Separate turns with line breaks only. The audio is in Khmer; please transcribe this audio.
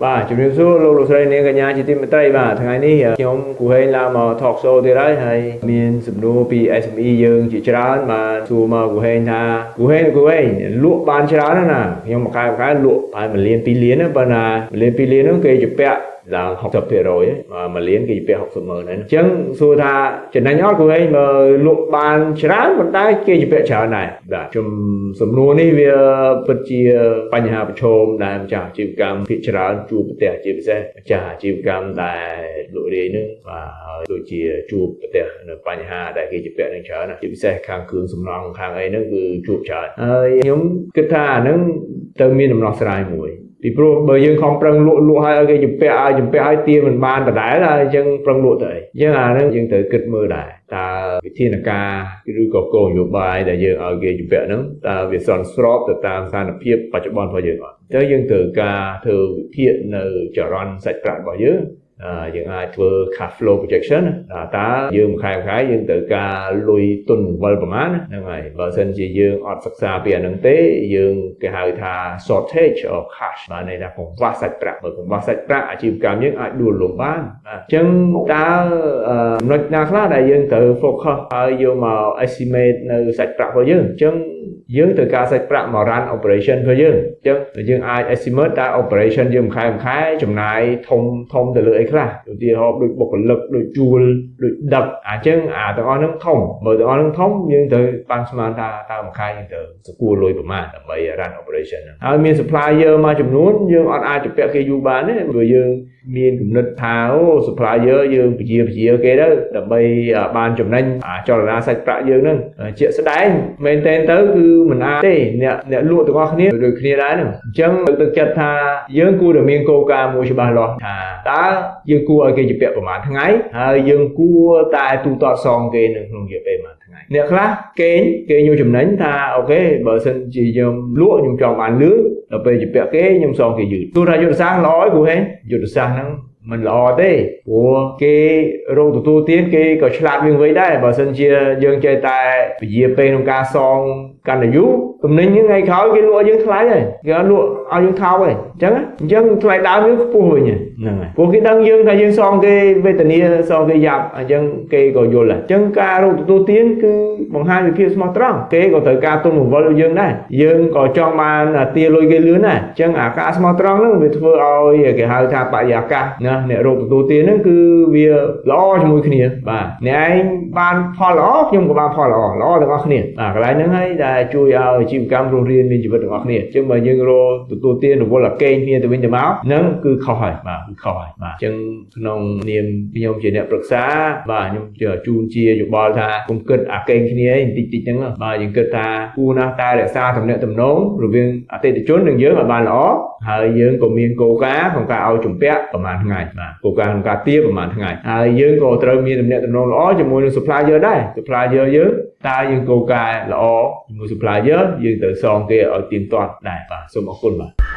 បាទជំរាបសួរលោកលោកស្រីនាងកញ្ញាជាទីមេត្រីបាទថ្ងៃនេះខ្ញុំគូហេងឡើងមក talk show ទៀតហើយហើយមានសំណួរពី SME យើងជាច្រើនបាទសួរមកគូហេងថាគូហេងគូហេងលក់បានច្រើនណាស់ណាខ្ញុំមួយខែមួយខែលក់ប្រហែល1លាន2លានណាប៉ុន្តែ1លាន2លានហ្នឹងគេជំពាក់ឡើង60%ហើយ1លានគេជំពាក់60ម៉ឺនហើយអញ្ចឹងសួរថាចំណេញអត់គូហេងបើលក់បានច្រើនប៉ុន្តែគេជំពាក់ច្រើនដែរបាទជំសំណួរនេះវាពិតជាបញ្ហាប្រឈមដែលម្ចាស់អាជីវកម្មភាគច្រើនជួបប្រទះជាពិសេសម្ចាស់អាជីវកម្មដែលលក់រាយនឹងបាទហើយដូចជាជួបប្រទះនៅបញ្ហាដែលគេជំពាក់នឹងច្រើនណាស់ជាពិសេសខាងគ្រឿងសំណង់ខាងអីហ្នឹងគឺជួបច្រើនហើយខ្ញុំគិតថាអាហ្នឹងទៅមានដំណោះស្រាយមួយពីព្រោះបើយើងខំប្រឹងលក់លក់ឲ្យឲ្យគេជំពាក់ឲ្យជំពាក់ឲ្យទាមិនបានដដែលហើយអញ្ចឹងប្រឹងលក់ទៅអីអញ្ចឹងអាហ្នឹងយើងត្រូវគិតមើលដែរតើវិធានការឬក៏គោលនយោបាយដែលយើងឲ្យគេជំពាក់ហ្នឹងតើវាសមស្របទៅតាមស្ថានភាពបច្ចុប្បន្នរបស់យើងអត់អញ្ចឹងយើងត្រូវការធ្វើវិភាគនៅចរន្តសាច់ប្រាក់របស់យើងយើងអាចធ្វើ cash flow projection ណាតើយើងមួយខែមួយខែយើងត្រូវការលុយទុនបង្វិលប្រមាណហ្នឹងហើយបើសិនជាយើងអត់សិក្សាពីអាហ្នឹងទេយើងគេហៅថា shortage of cash បាទន័យថាកង្វះសាច់ប្រាក់បើកង្វះសាច់ប្រាក់អាជីវកម្មយើងអាចដួលរំបានបាទអញ្ចឹងតើចំណុចណាខ្លះដែលយើងត្រូវ focus ហើយយកមក estimate នៅសាច់ប្រាក់របស់យើងអញ្ចឹងយើងត្រូវការសាច់ប្រាក់មក run operation របស់យើងអញ្ចឹងយើងអាច estimate តើ operation យើងមួយខែមួយខែចំណាយធំធំទៅលើអីខ្លះឧទាហរណ៍ដូចបុគ្គលិកដូចជួលដូចដឹកអញ្ចឹងអាទាំងអស់ហ្នឹងធំបើទាំងអស់ហ្នឹងធំយើងត្រូវប៉ាន់ស្មានថាតើមួយខែយើងត្រូវសកួរលុយប្រមាណដើម្បី run operation ហ្នឹងហើយមាន supplier មួយចំនួនយើងអត់អាចជំពាក់គេយូរបានទេព្រោះយើងមានគំនិតថាអូ supplier យើងពជាពជាគេទៅដើម្បីបានចំណេញអាចលនាសាច់ប្រាក់យើងហ្នឹងជាក់ស្ដែងមែនតែនទៅគឺមិនអាចទេអ្នកអ្នកលក់ទាំងអស់គ្នាដូចគ្នាដែរហ្នឹងអញ្ចឹងលើកទឹកចិត្តថាយើងគួរតែមានគោលការណ៍មួយច្បាស់លាស់ថាតើយើងគួរឲ្យគេជំពាក់ប្រហែលថ្ងៃហើយយើងគួរតែទូទាត់សងគេនៅក្នុងរយៈពេលប្រហែលថ្ងៃអ្នកខ្លះគេងគេយកចំណេញថាOK បើសិនជាខ្ញុំលក់ខ្ញុំចង់បានលឿនដល់ពេលជំពាក់គេខ្ញុំសងគេយឺតទោះថាយុទ្ធសាស្ត្រល្អឯងគ្រូហេយុទ្ធសាស្ត្រហ្នឹងមិនល្អទេព្រោះគេរកទទួលទានគេក៏ឆ្លាតវិញវិញដែរបើសិនជាយើងចេះតែពជាពេលក្នុងការសងកាន់តែយូរទំនិញហ្នឹងថ្ងៃក្រោយគេលក់ឲ្យយើងថ្លៃហើយគេអត់លក់ឲ្យយើងថោកទេអញ្ចឹងអញ្ចឹងថ្លៃដើមយើងខ្ពស់វិញហ្នឹងហើយព្រោះគេដឹងយើងថាយើងសងគេវេទនាសងគេយ៉ាប់អញ្ចឹងគេក៏យល់ដែរអញ្ចឹងការរកទទួលទានគឺបង្ហាញពីភាពស្មោះត្រង់គេក៏ត្រូវការទុនបង្វិលដូចយើងដែរយើងក៏ចង់បានទាលុយគេលឿនដែរអញ្ចឹងអាការស្មោះត្រង់ហ្នឹងវាធ្វើឲ្យគេហៅថាបរិយាកាសណាអ្នករកទទួលទានហ្នឹងគឺវាល្អជាមួយគ្នាបាទអ្នកឯងបានផលល្អខ្ញុំក៏បានផលល្អល្អទាំងអស់គ្នាបាទកន្លែងហ្នឹងហើយដែលជួយឲ្យអាជីវកម្មរស់រានមានជីវិតទាំងអស់គ្នាអញ្ចឹងបើយើងរកទទួលទានរវល់អាកេងគ្នាទៅវិញទៅមកហ្នឹងគឺខុសហើយបាទគឺខុសហើយបាទអញ្ចឹងក្នុងនាមខ្ញុំជាអ្នកប្រឹក្សាបាទខ្ញុំជូនជាយោបល់ថាកុំគិតអាកេងគ្នាឯងតិចតិចហ្នឹងបាទយើងគិតថាគួរណាស់តែរក្សាទំនាក់ទំនងរវាងអតិថិជននិងយើងឲ្យបានល្អហើយយើងក៏មានគោលការណ៍ក្នុងការឲ្យជំពាក់ប្រហែលថ្ងៃបាទគោលការណ៍ក្នុងការទារប្រហែលថ្ងៃហើយយើងក៏ត្រូវមានទំនាក់ទំនងល្អជាមួយនឹង supplier ដែរ supplier យើងតើយើងគោលការណ៍ល្អជាមួយ supplier យើងត្រូវសងគេឲ្យទៀងទាត់ដែរបាទសូមអរគុណបាទ។